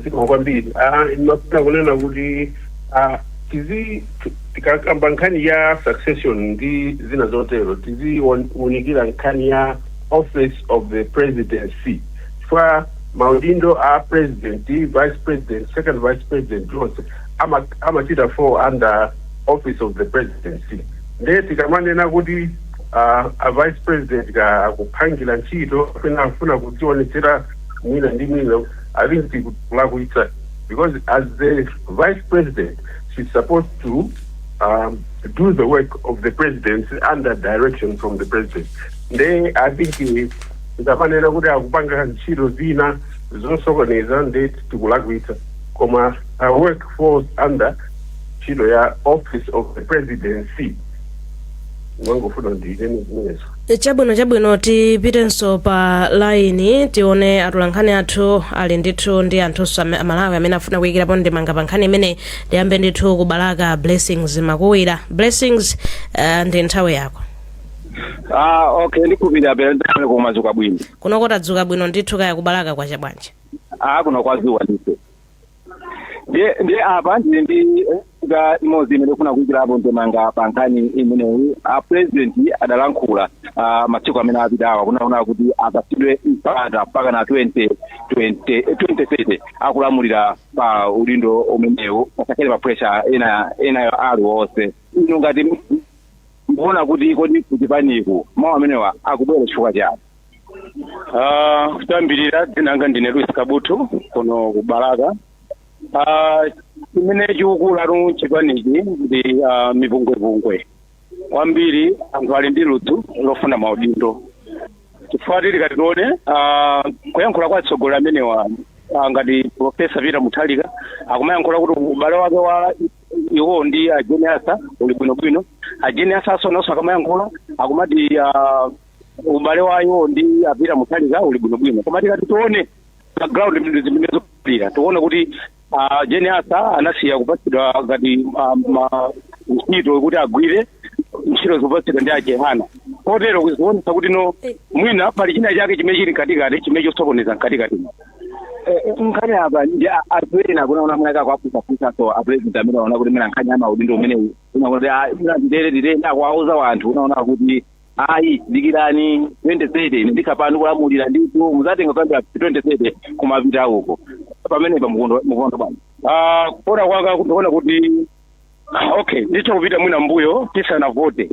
Zikomo kwambiri. Ndimafuna kunena kuti tizi tikakamba nkhani ya succession ndi zina zotero, tiziwunikira nkhani ya Office of the Presidency, chifukwa maudindo a president, vice president, second vice president onse amachita fall under Office of the Presidency. Ndiye tikamanena kuti a vice president ka akuphangira ntchito kapena afuna kudzionetsera mwina ndi mwina, I think tikulakwitsa, because as the vice president she's supposed to do the work of the presidency under direction from the president. Nde I think tikamanena kuti akupanga ntchito zina zosokoneza, nde tikulakwitsa, koma her work falls under ntchito ya Office of the Presidency. Mwangofuna ndinene zimenezo. Chabwino, chabwino. Tipitenso pa laini, tione atolankhani athu ali ndithu ndi anthunso Amalawi amene afuna kuyikirapo ndemanga pa nkhani imene. Ndiyambe ndithu kubalaka, Blessings Makuwira. Blessings, ndi nthawi yako. Ah, okay, ndikhulupirira pera ndamene kumadzuka bwino. Kunoko tadzuka bwino ndithu, kaya kubalaka kwacha bwanji? Ah, kuno kwazuwa ndithu. Ndiye apa ndili ndi ka imodzi imene ndikufuna kuyikirapo ndemanga pa nkhani imeneyi. A president adalankhula masiku amene apitawa kunaona kuti apatsidwe mpata mpaka na 20 20 2030 akulamulira pa udindo umenewu, pasakhale pa pressure ena enayo aliwonse. Inu ngati mukuona kuti kodi kuchipaniku mawu amenewa akubwera chifukwa chani? Kuyambirira dzina langa ndine Luis Kabutu kuno ku Balaka. Chimene chikukula chipanichi ndi mipungwepungwe kwambiri. Anthu ali ndi ludzu lofuna maudindo, chifukwa tili kati tione kuyankhula kwa atsogoleri amenewa, ngati Professor Peter Mutharika akumayankhula kuti ubale wake wa iwo ndi a Jane Ansah uli bwinobwino. A Jane Ansah nawonso akamayankhula Akumati ubale wayo ndi a Peter Mutharika uli bwinobwino, koma tikati tione background zimene zikupira, tione kuti Jane Ansah anasiya kupatsidwa ngati ma ntchito kuti agwire ntchito zopatsidwa ndi a Chihana, kotero kuzionetsa kuti no, mwina pali china chake chimene chili mkatikati chimene chosokoneza mkatikati. Nkhani apa ndi anthu ena kunaona mwina kakwafusafusaso a president amene aona kuti mwina nkhani ya maudindo umenewu, unaona kuti mwina titere titere, akuwauza wanthu, unaona kuti ayi, dikirani 2030, ine ndikhala ndikulamulira ndithu, muzatenga kuyambira 2030 kumapita uko. Pamenepa mukuona bwanji? Kuona kwanga ndikuona kuti okay, nditha kupita mwina mbuyo tisanavote,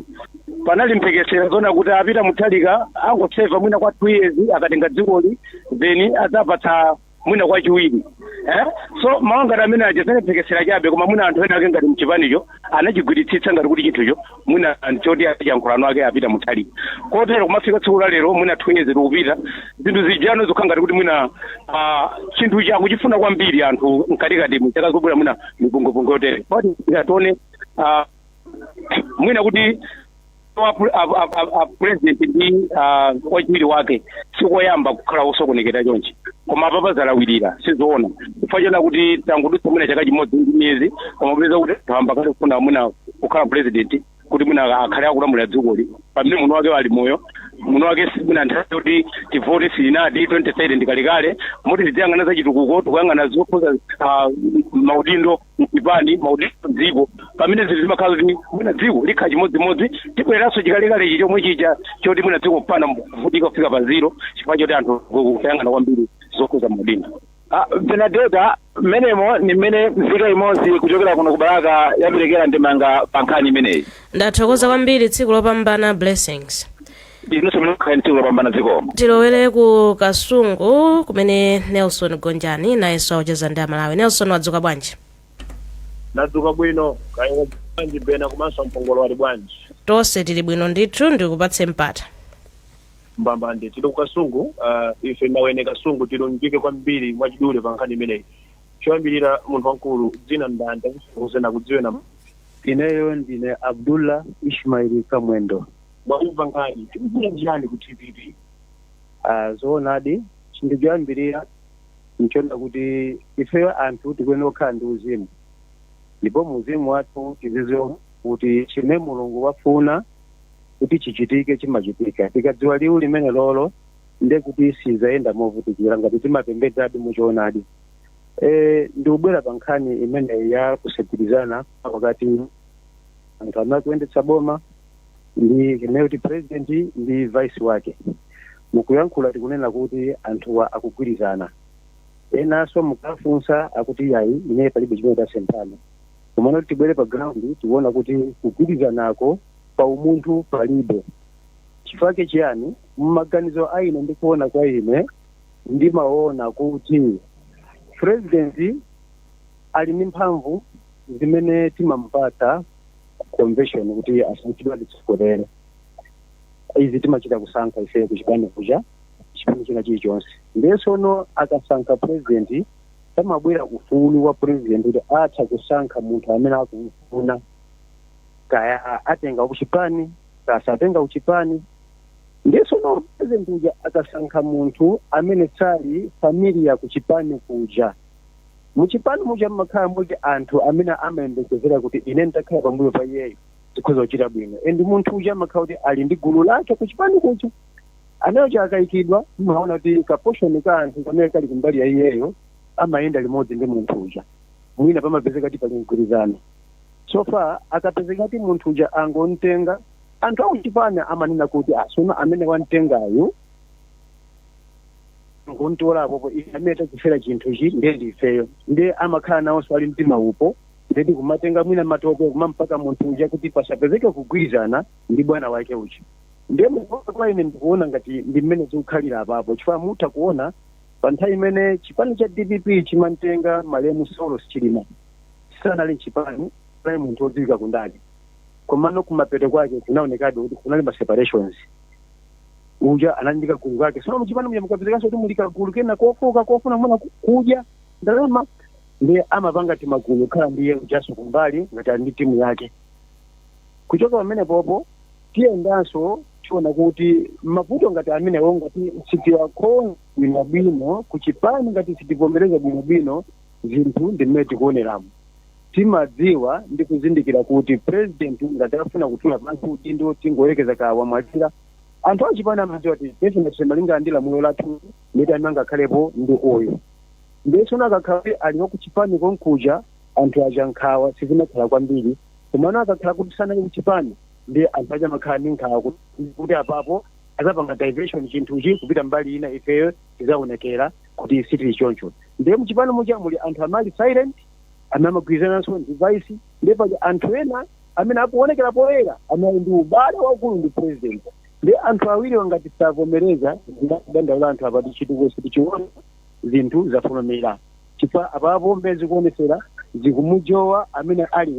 panali mphekesera zona kuti a Peter Mutharika angoseva mwina kwa 2 years, akatenga dzikoli then adzapatsa mwina kwa chiwiri, eh? So mawu ngati amene aja zene mphekesera chabe, koma mwina anthu ena ake ngati mchipanicho anachigwiritsitsa ngati kuti chinthucho mwina choti achiyankhulano ake a Peter Mutharika. Kotero kumafika tsiku la lero, mwina 2 years tikupita, zinthu zijano zikukhala ngati kuti mwina chinthu chakuchifuna kwambiri anthu mkatikati mchaka zobwera mwina mipungwepungwe yotere. Poti tikatione mwina kuti a president ndi wachiwiri wake sikoyamba kukhala osokonekera chonchi, koma apapa zalawirira, sizoona, chifukwa chona kuti tangudutsa mwina chaka chimodzi ndi miyezi, koma kupeza kuti amba kale kufuna mwina kukhala president, kuti mwina akhale akulamulira dzikoli pamene muno wake ali moyo. Muno wake mwina nthawi yoti tivote silinati, 2030 ndikalekale, moti tiziyang'ana za chitukuko, tikuyang'ana zokhuza maudindo mchipani, maudindo dziko, pamene zinthu zimakhala kuti mwina dziko likhala chimodzimodzi, tibwereranso chikalekale ichi chomwe chija choti mwina dziko kupana kuvutika kufika pa zero, chifukwa choti anthu kuyang'ana kwambiri zokhuza maudindo. Benadeta, mmenemo ni mmene nzika imodzi kuchokera kuno ku Balaka yaperekera ndemanga pa nkhani imeneyi. Ndathokoza kwambiri, tsiku lopambana, Blessings. Inunso mene tsiku lopambana, zikomo. Tilowere ku Kasungu kumene Nelson Gonjani nayenso akucheza ndi Amalawi. Nelson, wadzuka bwanji? Ndadzuka bwino, kaya bwanji Bena komanso Mpongolo, wali bwanji? Tonse tili bwino ndithu, ndikupatse mpata. Mbambande, tili ku Kasungu. Ife nawene Kasungu tilunjike kwambiri mwachidule pa nkhani imeneyi. Choyambirira, munthu wamkulu, dzina ndani, takufotokozena kudziwe na? Ineyo ndine Abdullah Ishmaili Kamwendo. Mwamva nkhani, tikufuna chiyani ku DPP? Zoonadi, chinthu choyambirira nchona kuti ifeyo anthu tikuyenera kukhala ndi uzimu, ndipo muzimu wathu tizidziwa kuti chimene Mulungu wafuna kuti chichitike chimachitika. Tikadziwa liwu limene lolo, ndiye kuti sizayenda movutikira ngati timapembedzadi muchoonadi. Ndikubwera pa nkhani imeneyi ya kusagwirizana pakati anthu amene akuyendetsa boma ndi chimene kuti president ndi vice wake. Mukuyankhula tikunena kuti anthuwa akugwirizana, enanso mukafunsa akuti yayi, ine palibe chimene tasemphana. Komano tibwere pa ground, tikuona kuti kugwirizanako pa umunthu palibe. Chifukwa chiyani? Mmaganizo a ine, ndikuona kwa ine, ndimaona kuti president ali ndi mphamvu zimene timampatsa convention kuti asankhidwe atitsogolere. Izi timachita kusankha ife kuchipani kuja, chipani china chilichonse. Ndiye tsono akasankha president, pamabwera ufulu wa president kuti atha kusankha munthu amene akumufuna, kaya atenga kuchipani, kasatenga kuchipani. Ndiye tsono president uja akasankha munthu amene sali familiar kuchipani kuja, muchipani muja mmakhala muti anthu amene amayembekezera kuti ine nditakhala pambuyo pa iyeyo zikhoza kuchita bwino, and munthu uja amakhala kuti ali ndi gulu lake kuchipani kuja. Anayocha akayikidwa, mumaona kuti ka portion ka anthu kamene kali kumbali ya iyeyo amayenda limodzi ndi munthu uja, mwina pamapezeka kuti pali mgwirizano. So far akapezeka kuti munthu uja angomtenga, anthu akuchipani amanena kuti asuna amene wamtengayu ngontola apopo, ife amene tachifera chinthuchi ndiye ndifeyo. Ndiye amakhala nawonso ali mtima upo, ndeti kumatenga mwina matope kumampaka munthu uja kuti pasapezeke kugwirizana ndi bwana wake uja. Ndiye mukuona kwa ine, ndikuona ngati ndi mmene zikukhalira apapo, chifukwa mutha kuona pa nthawi imene chipani cha DPP chimantenga malemu Saulos Chilima, sanali mchipani, anali munthu wodziwika kundale, komano kumapeto kwake kunaonekabe kuti kunali ma separations. Uja anali ndi kagulu kake. Sono muchipani muja mukapezekanso kuti muli kagulu kena kofoka kofuna mwina kudya ndalama, ndiye amapanga timagulu kukhala ndiye ujaso kumbali ngati ali ndi timu yake. Kuchoka pamene popo Tiyendanso tiona kuti mavuto ngati amenewo, ngati sitiwakonza bwinobwino kuchipani, ngati sitivomereza bwinobwino zinthu ndi mmene tikuoneramo, timadziwa ndi kuzindikira kuti president ngati afuna kutula pansi udindo, tingoyerekeza ka wamwalira, anthu achipani amadziwa kuti definitely malingana ndi lamulo lathu nditi amene angakhalepo ndi uyu. Ndiye akakhala kuti ali wakuchipani konkuja, anthu aja nkhawa sizimakhala kwambiri. Komano akakhala kuti sanali kuchipani, ndi anthu aja amakhala ndi nkhawa kuti apapo azapanga diversion chinthuchi kupita mbali ina, ifeyo tizaonekera kuti sitili choncho. Ndiye muchipani muja muli anthu amali silent, amene amagwirizananso ndi vice. Ndiye paja anthu ena amene akuonekera poyera, amene ali ndi ubale waukulu ndi president. Ndi anthu awiri ngati savomereza, dandaula anthu apati chitukuko sitichiona, zinthu zafulumira, chifukwa apapo mmene zikuonesera zikumujowa amene ali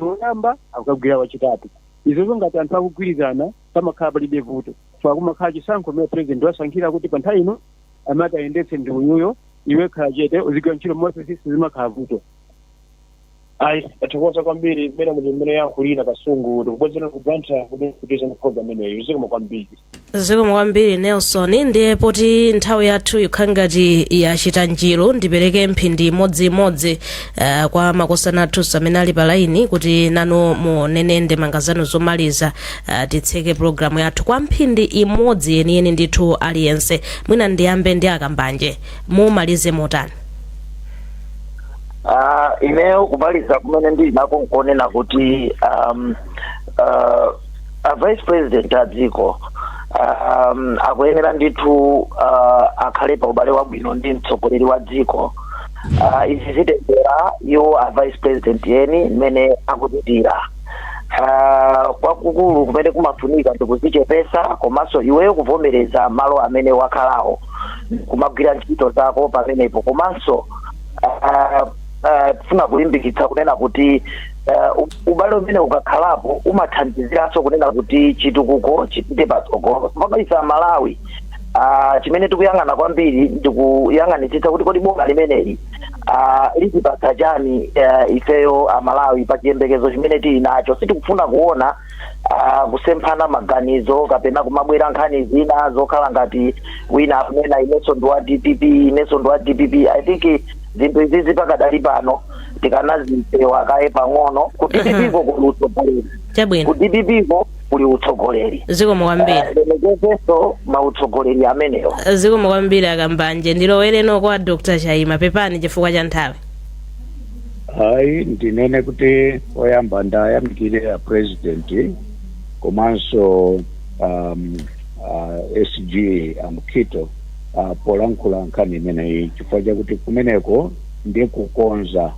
woyamba akukagwira wachitatu. Izozo ngati anthu akugwirizana, pamakhala palibe vuto, chifukwa kumakhala chisankho mmene president wasankhira kuti pa nthawi ino amati ayendetse ndi uyuyo, iwe khala chete, uzigwira ntchito muofisi, sizimakhala vuto. Ayi, tathokoza kwambiri mmene muli mmene yankhulira Kasungu. Tikubwezera ku Blantyre kuti kupitiza ndi program imeneyi. Zikomo kwambiri. Zikomo kwambiri, Nelson. Ndiye poti nthawi yathu ikhala ngati yachita njiru, ndipereke mphindi imodziimodzi kwa makosana athu amene ali pa laini kuti nanu munene ndemanga zanu zomaliza, titseke programu yathu kwa mphindi imodzi yeniyeni ndithu aliyense. Mwina ndiyambe ndi Akambanje, mumalize motani? Ineyo kumaliza kumene ndili nako nkonena kuti a vice president a dziko akuyenera ndithu akhale pa ubale wabwino ndi mtsogoleri wa dziko. Izi zitengera iwo a vice president eni mmene akuchitira. Kwakukulu kumene kumafunika ndikuzichepesa, komanso iweyo kuvomereza malo amene wakhalawo, kumagwira ntchito zako pamenepo. Komanso tifuna kulimbikitsa kunena kuti ubale umene ukakhalapo umathandiziranso kunena kuti chitukuko chipite patsogolo. Pano ife Amalawi chimene tikuyang'ana kwambiri ndikuyang'anitsitsa kuti kodi boma limeneli litipatsa chani ifeyo Amalawi pa chiyembekezo chimene tili nacho. Sitikufuna kuona kusemphana maganizo kapena kumabwera nkhani zina zokhala ngati wina akunena, "Inenso ndi wa DPP, inenso ndi wa DPP." I think zinthu izizi pakadali pano tikanazipewa kaye pang'ono. Ku DPP ko kuli utsogoleri. Chabwino. Ku DPP ko kuli utsogoleri. Zikomo kwambiri. Lemekezenso mautsogoleri amenewo. Zikomo kwambiri, Akambanje. Ndilowereno kwa Dr Chaima, pepani chifukwa cha nthawi. Hayi, ndinene kuti poyamba ndayamikire a president komanso SG Amkhito polankhula nkhani imeneyi, chifukwa chakuti kumeneko ndiye kukonza.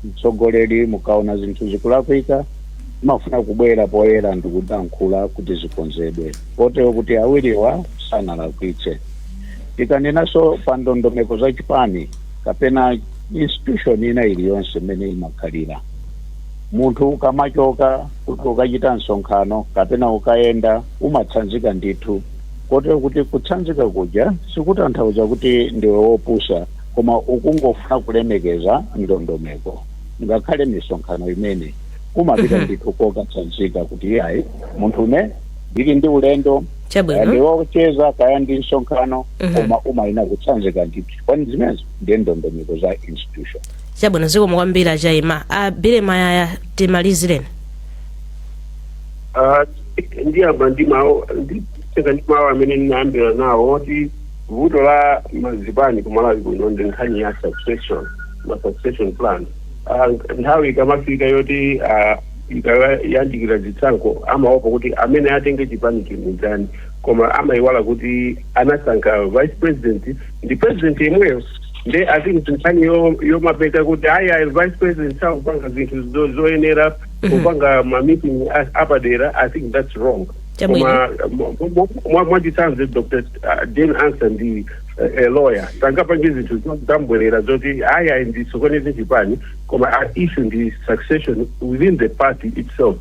Mtsogoleri mukaona zinthu zikulakwika, mafuna kubwera poyera ndikudankhula kuti zikonzedwe, kotero kuti awiriwa sanalakwitse. Tikanenanso pa ndondomeko za chipani kapena institution ina iliyonse imene imakhalira, munthu ukamachoka kuti ukachita msonkhano kapena ukayenda, umatsanzika ndithu, kotero kuti kutsanzika kuja sikutanthauza kuti ndiwe wopusa, koma ukungofuna kulemekeza ndondomeko. Ngakhale misonkhano imene umapita ndithu kokatsanzika kuti iyayi, munthu une ndili ndi ulendo, kaya ndi wocheza, kaya ndi msonkhano, koma umayina kutsanzika ndithu, kwani zimenezo ndiye ndondomeko za institution. Chabwino, zikomo kwambiri, Achaima. A Billy Mayaya, timalizireni. Ndiyamba ndi mawu, nditseka ndi mawu amene ndinayambira nawo oti vuto la mazipani kumalawi kuno ndi nkhani ya succession, ma succession plan. Nthawi ikamafika yoti ikayandikira zitsankho, amaopa kuti amene atenge chipani chimuzani, koma amayiwala kuti anasankha vice president ndi president yemweyo. Nde I think nkhani yomapeka kuti ayi ayi, vice president sakupanga zinthu zoyenera, kupanga ma meeting apadera, I think that's wrong. Koma mwachitsanzo Dr Jane Ansah ndi a lawyer, sangapange zinthu zambwerera zoti ayi ayi, ndisokoneze chipani. Koma issue ndi succession within the party itself.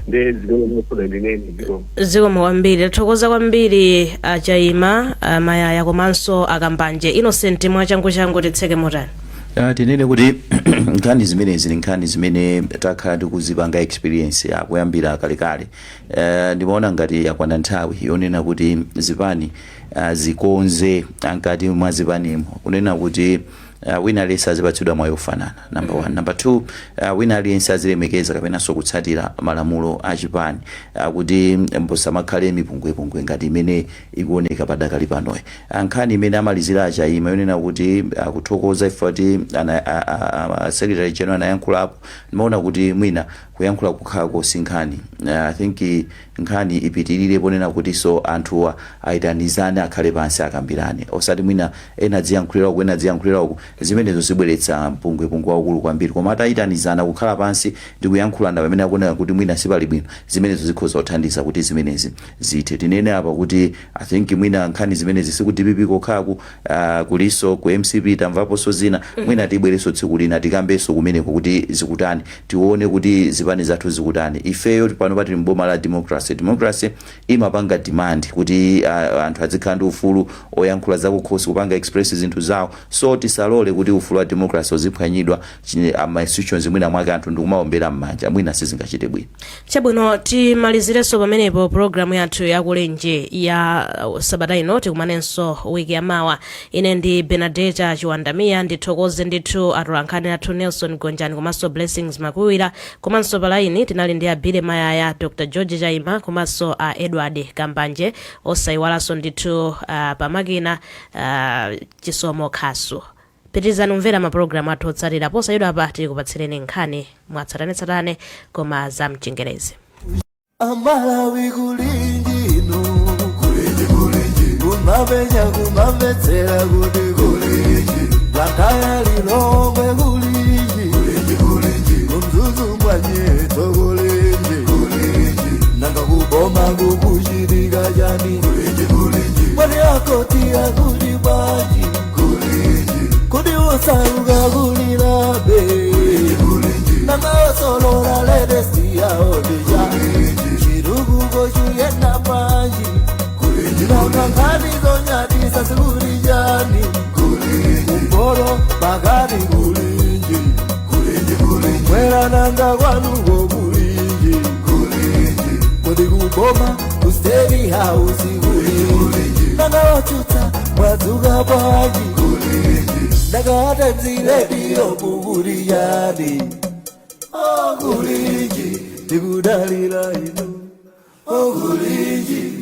Nde zimene ndinofuna ndinene ndiko. Zikomo kwambiri, tathokoza kwambiri Achaima, Amayaya komanso Akambanje. Innocent, mwachangu changu, titseke motani? Tinene kuti nkhani zimenezi ni nkhani zimene takhala tikuzipanga experience akuyambira kalekale. Ndimaona ngati yakwana nthawi yonena kuti zipani zikonze ankati mwa zipanimo, kunena kuti wina aliyense azipatsidwa mwayi ofanana, number one. Number two, wina aliyense azilemekeza kapenanso kutsatira malamulo a chipani, kuti musamakhale mipungwepungwe ngati imene ikuoneka padakali panoyi. Nkhani imene amalizira achayima yonena kuti akuthokoza ife kuti secretary general anayankhulapo, ndimaona kuti mwina kuyankhula kukhalako si nkhani. I think nkhani ipitirire ponena kuti so anthuwa ayitanizane, akhale pansi, akambirane, osati mwina ena adziyankhulira uku, ena adziyankhulira uku. Zimenezo zibweretsa mpungwepungwe waukulu kwambiri. Koma atayitanizana, kukhala pansi ndi kuyankhulana pamene akuoneka kuti mwina sipali bwino, zimenezo zikhoza kuthandiza kuti zimenezi zithe. Tinene apa kuti I think mwina nkhani zimenezi siku DPP kokhaku, kuliso ku MCP, tamvaponso zina. Mwina tibwerenso tsiku lina, tikambenso kumeneko kuti zikutani, tione kuti zipani zathu zikutani. Ifeyo pano patili mboma la democracy. Democracy imapanga demand kuti anthu azikhala ndi ufulu oyankhula zakukhosi, kupanga express zinthu zawo. So tisalole kuti ufulu wa democracy uziphwanyidwa ama institutions mwina mwake anthu ndikumaombera m'manja, mwina sizingachite bwino. Chabwino, timalizirenso pamenepo programu yathu yakulenje ya sabata ino. Tikumanenso wiki yamawa. Ine ndi Benadeta Chiwandamiya. Ndithokoze ndithu atolankhani athu Nelson Gonjani komanso Blessings Makuwira, komanso palaini tinali ndi Abile Mayaya, Dr George Chaima komanso a Edward Kambanje, osayiwalanso ndithu pamakina Chisomo Khasu. Pitirizani kumvera mapulogalamu athu otsatira. Posachedwa apa tikupatsireni nkhani mwatsatanetsatane koma za mchingerezi. Amalawi, kulinjino, kulinji, kulinji, kumapenya, kumamvetsera kuti kulinji, Blantyre, Lilongwe, kulinji, kulinji, kulinji, kumzuzu mwanyeto, kulinji, kulinji, nanga kuboma kukuchitika chani? Kulinji, kulinji, mwani akoti akuli bwanji? Kulinji, kodi osauka kulilabe? Kulinji, nanga osolola latest yaodija, chirukuko chuyenda bwanji? Nanga nkhani zonyadisa zikuli chani? Kumporo pakati, kulinji, mwera, nanga kwanuko kulinji? Kodi kuboma ku State House kulinji? Nanga otsutsa mwadzuka bwanji? Nanga Times Radio kukuli chani? Oh, kulinji, tikudalira inu. Oh, kulinji.